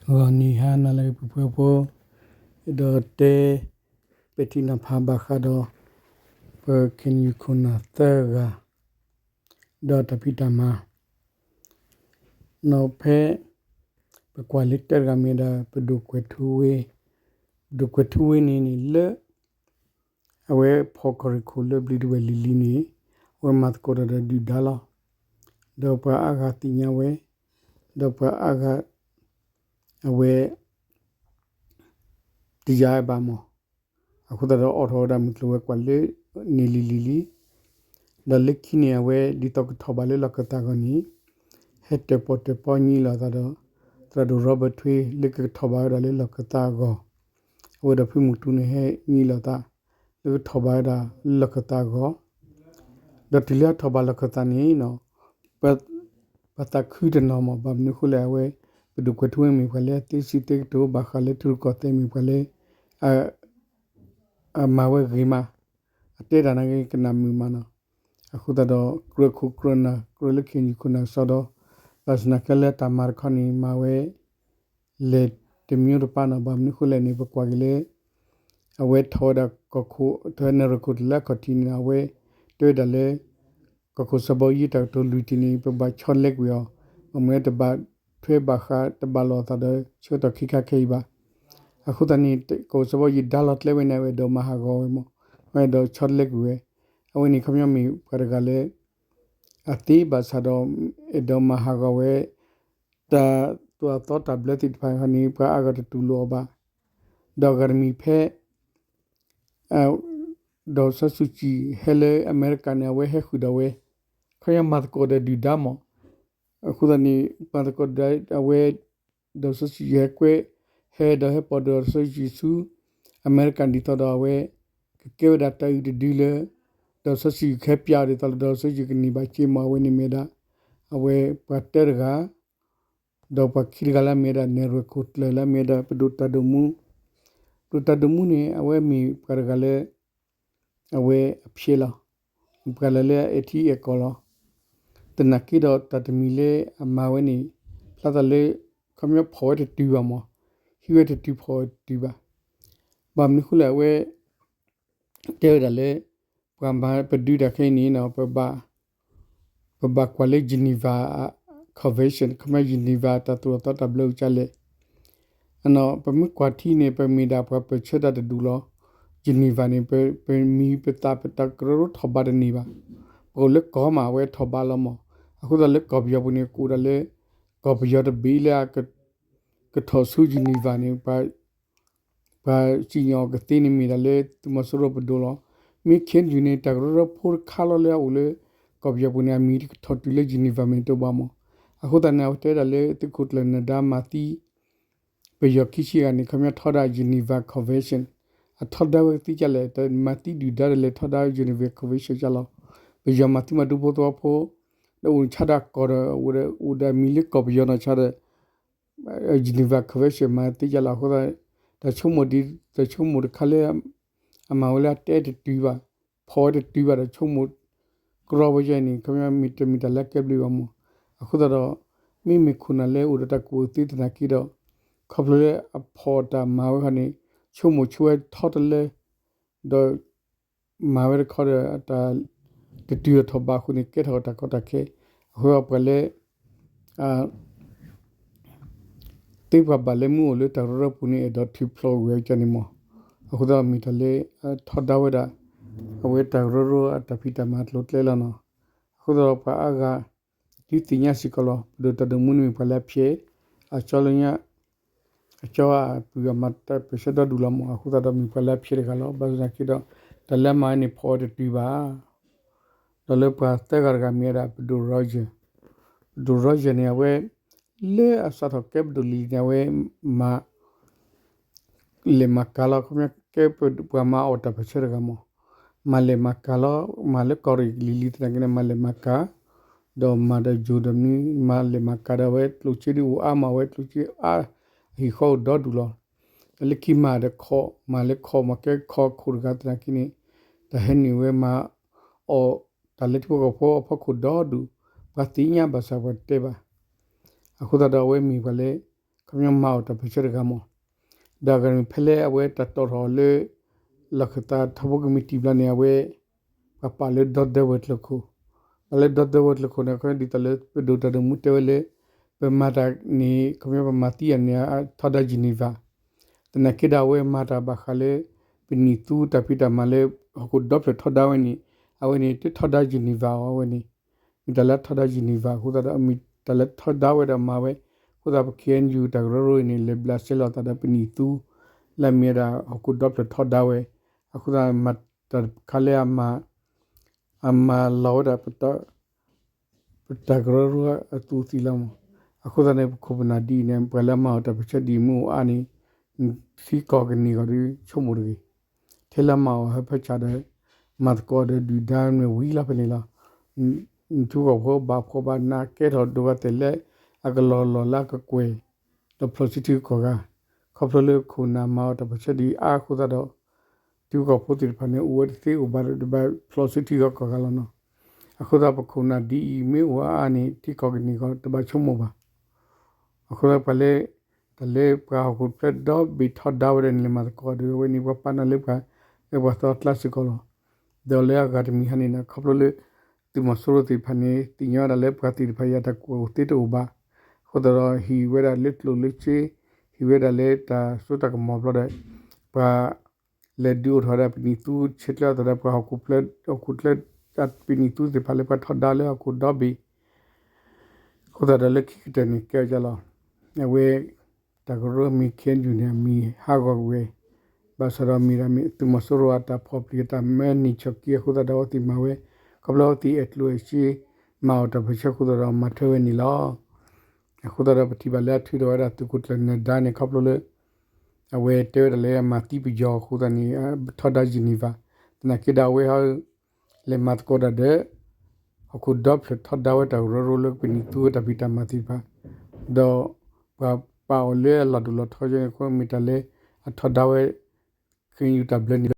ဂီၤနံၤဟါနၤလၢအဂ့ၤ ပုၢ်ဖိဝဲၢ်ဖိ, အဲၣ်ဒိးတဲ ပဲာ်ထံနီၤဖးဘၣ်ဃးဒီး ပ KNU ခိၣ်နၢ်သၢဂၤ ဒီးတၢ်ဖံးတၢ်မၤ နီၤဖဲ ပကွၢ်လၢတၢတဂၤမ့ၢ်ဝဲဒၣ် ပဒိၣ်ကွဲးထူဝ့, ပဒိၣ်ကွဲးထူဝ့န့ၣ်န့ၣ်လၢ အဝဲဖီၣ်ကီၢ်ရ့ၣ်ခိၣ်လၢဘျံးဒဝဲၢ်လံၤလံၤန့ၣ် အဝဲမၤသကိးတၢ်ဒီးဒုၣ်ဒါလီၤ. ဒီးပှၤအါဂၤသ့ၣ်ညါဝဲ, ဒီးပှၤအါဂၤ အဝဲ တယာ်ဘၣ်မး, အဃိသတးဒီးအိးထီၣ်ဝဲဒၣ်မုၢ်ကျိၤဝဲၤကွာ်လၢ န့ၢ်လံၤလံၤလံၤ, ဒီးလၢခံန့ၣ် အဝဲဒ်သိးကထီၣ်ဘၣ်လၢလီၢ်ခၢၣ်သးအဂီၢ်န့ၣ် ဟဲတၢၣ်ပီၣ်တၢၣ်ပီညံလီၤသးဒီး သရၣ်ဒိၣ်ရီဘၢၣ်ထွ့ လၢကကထီၣ်ဘၣ်ဝဲဒၣ်လၢလီၢ်ခၢၣ်သးအဂီၢ်, အဝဲဒီးဖုမုၢ်တူန့ၣ် ဟဲညံလီၤသး လၢကထီၣ်ဘၣ်ဝဲဒၣ်လၢလီၢ်ခၢၣ်သးအဂီၢ်, ဒီးတုၤလၢအထီၣ်ဘၣ်လီၢ်ခၢၣ်သးန့ၣ် ပှၤသးခုတနီၤမး, ဘၣ်မနုၤအဃိလဲၣ်, အဝဲ ပဒိၣ်ကွဲးထူဝ့မ့ၢ်ပှၤလၢအသ့စံးသ့ကတိၤဘၣ်ဃးလၢထံရူၢ်ကီၢ်သဲး မ့ၢ်ပှၤလၢ အမၤဝဲဂ့ၤမး, အတဲတၢ်နာ်က့ၤကနၣ်မုာ်မးနီၤ. အဃိသတးဒီး ကြၢးခိၣ်ကြၢးနၢ် ကြၢးလၢ KNU ခိၣ်နၢ်စီဒီး ဘၣ်ဆၣ်သနာ်က့လၢတၢ်မၤတခီန့ၣ် မၤဝဲ လဲၤတမံၤတပၤနီၤ, ဘၣ်မနုၤအဃိလဲၣ်န့ၣ် ပကွၢ်က့ၤလၢ အဝဲထီၣ်ဝဲဒၣ်ကီၢ်ခိၣ် ထီၣ်ဝဲန့ၣ် ရၢၢ်ခိၣ်တလၢအခီၣ်ထံးန့ၣ် အဝဲ တဲဝဲဒၣ်လၢ ကီၢ်ခိၣ်စီၤဘီယူၤတၢ်ကတိၤလွံၢ်ထံၣ်န့ၣ် ပဘၣ်ဆီတလဲကွံာ်အီၤ, ဘၣ်မနုၤတဘၣ်ထွဲဘၣ်ဃး တဘၣ်လိာ်အသးဒီးဆၢကတီၢ်ခံခါခဲအံၤဘၣ်. အဃိသတးန့ၣ် ကီၢ်ခိၣ်စီၤဘီယူၤဒါလီၤကျဲဝဲန့ၣ် အဝဲအဲၣ်ဒိးမၤဟးဂီၤဝဲမး, အဝဲအဲၣ်ဒိးဆီတလဲကွံာ်ဝဲ, အဝဲန့ၣ်ခီပညီမ့ၢ်ပှၤတဂၤလၢ အသ့ဘၣ်ဆၣ်ဒီး အဲၣ်ဒိးမၤဟးဂီၤဝဲ တၢ်သိၣ်တၢ်သီတၢ်ဘျၢသ့ၣ်တဖၣ်န့ၣ် ပှၤအါဂၤတတူၢ်လိာ်အီၤဘၣ်. ဒီးအဂၤတမံၤဖဲ ဒေါ်အောင်ဆန်းစုကြည် ဟဲလၢအမဲရကၤန့ၣ် အဝဲဟဲဃုာ်ဒီးဝဲ, ခီပညီမၤသကိးဒီးဒုၣ်ဒါမး, အဃိသတးန့ၣ် မၤသကိးဒီးအဝဲ ဒေါ်အောင်ဆန်းစုကြည် ဟဲကွဲ ဟဲဒီးဟဲပိာ်ဒီး ဒေါ်အောင်ဆန်းစုကြည် ဆူ အမဲရကၤ ဒ်သိးဒီးအဝဲ ကကဲဝဲဒၣ်တၢ်အုၣ်တဒုလၢ ဒေါ်အောင်ဆန်းစုကြည် ကဟဲပျးအီၤဒ်သိးလၢ ဒေါ်အောင်ဆန်းစုကြည် ကန့ၢ်ဘၣ်စ့မး, အဝဲန့ၣ်မ့ၢ်ဝဲဒၣ် အဝဲပှၤတၢတဂၤ ဒီးပှၤခံတဂၤလၢအမ့ၢ်ဝဲဒၣ် နဲၣ်ရွဲၣ်ခိၣ်ကျၢၢ်လၢအမ့ၢ်ဝဲဒၣ် ပဒိၣ်တၢ်ဒိၣ်မူ, ပဒိၣ်တၢ်ဒိၣ်မူန့ၣ် အဝဲမ့ၢ်ပှၤတဂၤလၢ အဝဲအဖျဲလီၤ, ပှၤလၢလၢအအဲၣ်ထံအဲၣ်ကီၢ်လီၤ. သနာ်က့ဒီးတၢ်တမံၤလၢအမၤဝဲန့ၣ် ဖျါသးလၢ ခီပညီဖီၣ်ဝဲတတုၤဘၣ်မး, ဟံးဝဲတတုၤဖီၣ်ဝဲတတုၤဘၣ်. ဘၣ်မနုၤဃိလဲၣ် အဝဲ တဲဝဲဒၣ်လၢ ပှၤမၤပဒုးတၢ်ခဲအံၤန့ၣ် ပဘၣ် ပဘၣ်ကွၢ်လၢ Geneva Convention ခီပညီ Geneva တၢ်သိၣ်တၢ်သီတၢ်ဘျၢအုၣ်ကလဲၣ်. ပမ့ၢ်ကွၢ်ထံန့ၣ် ပမ့ၢ်ဒၣ်ပှၤပၢၢ်ဆၢတၢ်တဒူၣ်လီၤ. Geneva န့ၣ် ပမံၤပသၣ်ပတၢ်ကရၢကရိထီၣ်ဘးတန့ၢ်ဘၣ်. ပအိၣ်လၢကီၢ်မး အဝဲထီၣ်ဘးလီၤမး. အဃိသတးလၢကီၢ်ပယီၤပူၤန့ၣ် ကအိၣ်ဒၣ်လၢ ကီၢ်ပယီၤတဘ့ၣ်လၢအ ကထီၣ်ဆူ Geneva န့ၣ် ပှၤစံၣ်ညီၣ်အီၤကသ့န့ၣ်မ့ၢ်ဒၣ်လၢသုးမီၤစိရိၤပဒိၣ်လီၤ. မ့ၢ် KNU န့ၣ် တၢ်ကရၢကရိဖိတခါလီၤလၢအအိၣ်လၢ ကီၢ်ပယီၤပူၤန့ၣ် အမံၤတကထီၣ်တုၤလၢ Geneva မ့ၢ်တအိၣ်ဘၣ်မး. အဃိသတးန့ၣ် အဝဲတဲဒၣ်လၢသုးခိၣ်ကျၢၢ်နၢၤဒါမၤသံ ပယီၤခံဆံဂၤန့ၣ် ခီပညီထီဒါ Geneva Convention အထီဒါဝဲကသံကလဲၣ်, တမၤသံဒုၣ်ဒါဒ်လဲၣ် ထီဒါ Geneva Convention ကလီၤ. ပယီၤမၤသံမၤဒူဖိသဝီဖိ ဒီးအိၣ်ဆါဒၣ်ကီၢ်ဒီး အိၣ်ဒီးမံၤလၢကီၢ်ပယီၤနီၢ်ဆါဒီး Geneva Convention မၤသံကလီၤ. အဃိသတး တၢ်ဆိကမိၣ်ဒ် တၢ်ဆိကမိၣ်တခါလၢ အမၤဝဲလၢအတဲတတုၤဘၣ်, ဖီၣ်ဝဲတတုၤဘၣ်ဒီးဆိကမိၣ် ကြီဝဲယဲန့ၣ် ခီပညီမ့ၢ်တမ့ၢ်တၢ်လၢအကဲဘျုးဘၣ်မး. အဃိသတးဒီး မ့မ့ၢ်ခိၣ်နၢ်လၢအိၣ်ဒီးတၢ်ကူၣ်ဘၣ်ကူၣ်သ့သနာ်က့ဒီး ခီဖျိလၢအဖီၣ်တၢ်မၤဝဲခီန့ၣ် ဆိကမိၣ်ဆိဝဲထီတလၢ ဒီး မၤဝဲတခီဒီး တၢ်တတုၤထီၣ်ဘးအဃိန့ၣ် ကဲထီၣ်တၢ်ကီတၢ်ခဲ, အဃိပှၤလၢ သ့ပှၤဘၣ်လၢမုၢ်အိၣ်လၢတၢ်ကရၢကရိပူၤန့ၣ် အဲၣ်ဒိးထုးဖျိးကွံာ်ဝဲကန့ၣ်မး. အဃိသတးမ့ၢ်တၢ်လၢ ထီဒါဝဲဒၣ် အဝဲတၢ်ကရၢကရိအတၢ်ဖံးတၢ်မၤအကျိၤအကျဲလီၤနီၤ. အဃိသတးပှၤအါဂၤ ဒုးသ့ၣ်ညါစ့ၢ်ကီးလီၤ. ပဒိၣ်တၢ်ဒိၣ်မူန့ၣ်မ့ၢ်ပှၤလၢအဖျဲး အကၠီလၢညါ အကၠီအပုၢ်အမၤတၢ်ပၢၢ်ဆၢဒီဒူၣ်လီၤမး. အဃိသတးဒီးမ့ၢ်ပှၤလၢအဖျဲးတဂၤလီၤ. ဘၣ်ဆၣ်သနာ်က့ဒီး တၢ်လၢအမၤဝဲန့ၣ်ဖီၣ်ဝဲတတုၤဘၣ်. ဒီးလၢပှၤသၢဂၤတဂၤမ့ၢ်ဝဲဒၣ် ပဒိၣ်ရီယၢၢ်, ပဒိၣ်ရီယၢၢ်န့ၣ် အဝဲ လၢအစးထီၣ်ကဲပဒိၣ်လံၤန့ၣ် အဝဲမၤ လဲၤမၤကၤလီၤ. ခီပညီကဲပှၤမၤအီၣ်တၢ်ပၢၢ်ဆၢတဂၤမး, မၤလဲၤမၤကၤလီၤ. မၤလၢကီၢ်ရ့ၣ်လံၤလံၤသနာ်က့န့ၣ် မၤလဲၤမၤကၤ, ဒီးမၤဒီးယိၤဒီးမနုၤ မၤလဲၤမၤကၤဒီးအဝဲကျိၣ်စ့ဒုးအိၣ်အါမး အဝဲကျိၣ်စ့အါ အဟံၣ်ဃီအိၣ်ဒီဒူၣ်လီၤ. လၢခံမၤဒီးခီၣ် မၤလၢခီၣ်မၤကဲခီၣ်ခိၣ်တဂၤသနာ်က့န့ၣ် တၢ်ဟဲနုာ်ဝဲမၤအီၣ်တၢ်လၢထံဖိကီၢ်ဖိအဖီခိၣ်ဒီဒူၣ်, ပှၤသ့ၣ်ညါဘၣ်ဆၣ်ပှၤတတဲဘၣ်. အဃိသတးဒီးအဝဲမ့ၢ်ပှၤလၢ ခီပညီမၤအီၤတၢ်ပၢၢ်ဆၢတဂၤမး, ဒီးအဂၤန့ၣ် ဖဲလၢအဝဲတၢ်တီၣ်ထီၣ်အီၤလၢ လီၢ်ခၢၣ်သးထီဘိကမံးတံာ်ဘျီန့ၣ် အဝဲ ပှၤပာ်လၢဒီသဒၢဝဲၤကျိၤခိၣ်, ပှၤလၢဒီသဒၢဝဲၤကျိၤခိၣ်န့ၣ် ခီပညီဒ်သိးလၢပဒိၣ်တၢ်ဒိၣ်မူတဲဝဲလၢ ပမၤတၢ်န့ၣ် ခီပညီပမၤသံအီၤန့ၣ် ထီဒါ Geneva, သနာ်က့ဒီးအဝဲမၤတၢ်ဘၣ်ဃးလၢ ပနံၣ်သူတၢ်ဖံးတၢ်မၤလၢ ဟီၣ်ခိၣ်ဒီဖျၢၣ်ထီဒါဝဲန့ၣ် အဝဲန့ၣ် တထီဒါ Geneva အီၤ အဝဲန့ၣ် မ့ၢ်တၢ်လၢထီဒါ Geneva အဃိသတးဒီး မ့ၢ်တၢ်လၢထီဒါဝဲဒီးမၤဝဲ, အဃိသတး ပ K N U တၢ်ကရၢကရိအံၤန့ၣ် လဲၤဘျးစဲလီၤသးဒီးပနံၣ်သူ လၢအမ့ၢ်ဝဲဒၣ်ဟီၣ်ခိၣ်ဒီဖျၢၣ်ထီဒါဝဲ, အဃိသတး မၤတၢ်တခါလၢအမၤ အမၤလီၤဝဲဒၣ် ပတၢ်ကရၢကရိအသူးအသ့ၣ်လီၤမး. အဃိသတးန့ၣ် ပခိၣ်ပနၢ်ဒ်အံၤန့ၣ် ပှၤလၢအမၤအီၤတၢ်ပၢၢ်ဆၢဒ်အံၤမ့ၢ်အိၣ်အါန့ၣ် ထံကီၢ်ကန့ၢ်အဂီၢ်ဒီးဆိကမိၣ်တဂ့ၤ. ထဲလၢအမၤအီၤဟၢဖၢဆးဒီး မၤသကိးဒီးဒုၣ်ဒါမ့ၢ်ဝံၤလီၤဖဲန့ၣ်လီၤ. နထံဖိကီၢ်ဖိဘၣ်ဖှီၣ်ဘၣ်နးကဲထီၣ်ဒိၣ်ဂၤသဲးလၢ အကလီၢ်လီၢ်လၢအကကွဲၢ် ဒီးဖျိးစုထံကီၢ်ဂၤ, ခီဖျိလၢခိၣ်နၢ်မၤအီၤတၢ်ပၢၢ်ဆၢဒ်အံၤအါအဃိသတးဒီး ထံဖိကီၢ်ဖိသ့ၣ်တဖၣ်န့ၣ် အိၣ်ဝဲတသ့အိၣ်ဘၣ်ဒီးတဘၣ်ဖျိးစုထံကီၢ်ဂၤလီၤနီၤ. အဃိသတးပခိၣ်နၢ်ဒ်အံၤမ့ၢ်အိၣ်အါန့ၣ် ထံကီၢ်ကန့ၢ်အဂီၢ်တဘၣ်ဆိကမိၣ်ဘၣ်. အဃိသတးပှၤလၢ တၢ်လၢပှၤဟီၣ်ခိၣ်ဖျၢၣ်ဒီဘ့ၣ်ထီဒါဝဲဒၣ်န့ၣ် လဲၤမၤသကိးဒီး အဝဲန့ၣ် ပှၤပာ်နၢ်လၢပှၤ လၢပှၤသီကျါစ့ၢ်ကီးလီၤ. ဒီးလၢအဂၤတမံၤဟါန့ၣ် ခီဖျိလၢ သုးမီၤစိရိၤသ့ၣ်တဖၣ်န့ၣ် သ့ၣ်ညါဝဲဒၣ်လၢပှၤသ့ၣ်တဖၣ်အံၤအတၢ်ကူၣ်ဘၣ်ကူၣ်သ့တအိၣ်ဘၣ်. အဃိသတးဒီး ဟ့ၣ်ဝဲဒၣ်လၢကျိၣ်လၢစ့, ဟ့ၣ်ဝဲဒၣ်လၢတၢ်စိတၢ်ကမီၤဘျီဒီး ပှၤ လဲၤဒုးအိၣ်ထီၣ်ဝဲဒၣ်ပနံာ်သူဆဲးကျၢသးဒီးပှၤဟီၣ်ခိၣ်ဖျၢၣ်, ဟီၣ်ခိၣ်ချၢ ပနံာ်သူသ့ၣ်တဖၣ်လၢပှၤထီဒါလၢဟီၣ်ခိၣ်ဒီဘ့ၣ် အဃိသတးဒီးလၢခံကတၢၢ်န့ၣ် ကဲအီၤလီၤ. အဝဲ တၢ်ကရၢမ့ၢ် K N U န့ၣ် အမံၤဟးဂီၤကွံာ်ဝဲ, ဘၣ်ဆၣ်ဒီးမ့ၢ်ဒၣ်သုးမီၤစိရိၤအတၢ်ဖီၣ်ပျံၤအတၢ်မၢန့ၢ်ဆီၣ်က့ၤအဃိသတးဒီး အဝဲသ့ၣ်မၤဝဲ, ခီဖျိအဝဲသ့ၣ်အဲၣ်ကျိၣ်အဲၣ်စ့ မၤအီၤတၢ်ပၢၢ်ဆၢအဃိသတးဒီးမၤထွဲဝဲန့ၣ်လီၤ. အဃိသတးဒီးပထံၣ်ဘၣ်လၢအထုးထီၣ်ဝဲဒၣ်သုးခိၣ်ကျၢၢ်နၢၤဒါန့ၣ် ခီဖျိလၢ အဝဲတဲဝဲဒၣ်လၢအမၤသံပယီၤအဃိသတးန့ၣ် ထီဒါ Geneva, သနာ်က့ဒီးအဝဲဟီ လဲၤမၤသကိးတၢ်ဒီး ဟီၣ်ခိၣ်ဒီဖျၢၣ်ထီဒါဝဲတၢ်ကရၢကရိလၢပနံာ်သူဝဲတၢ်ဖံးတၢ်မၤသ့ၣ်တဖၣ်, ဒီးပှၤပာ်အီၤလၢအလီၢ်ဒိၣ်လီၢ်ထီန့ၣ် အဃိမ့ၢ်တၢ်လၢအထီဒါဝဲ K N U တၢ်ဘျၢန့ၣ်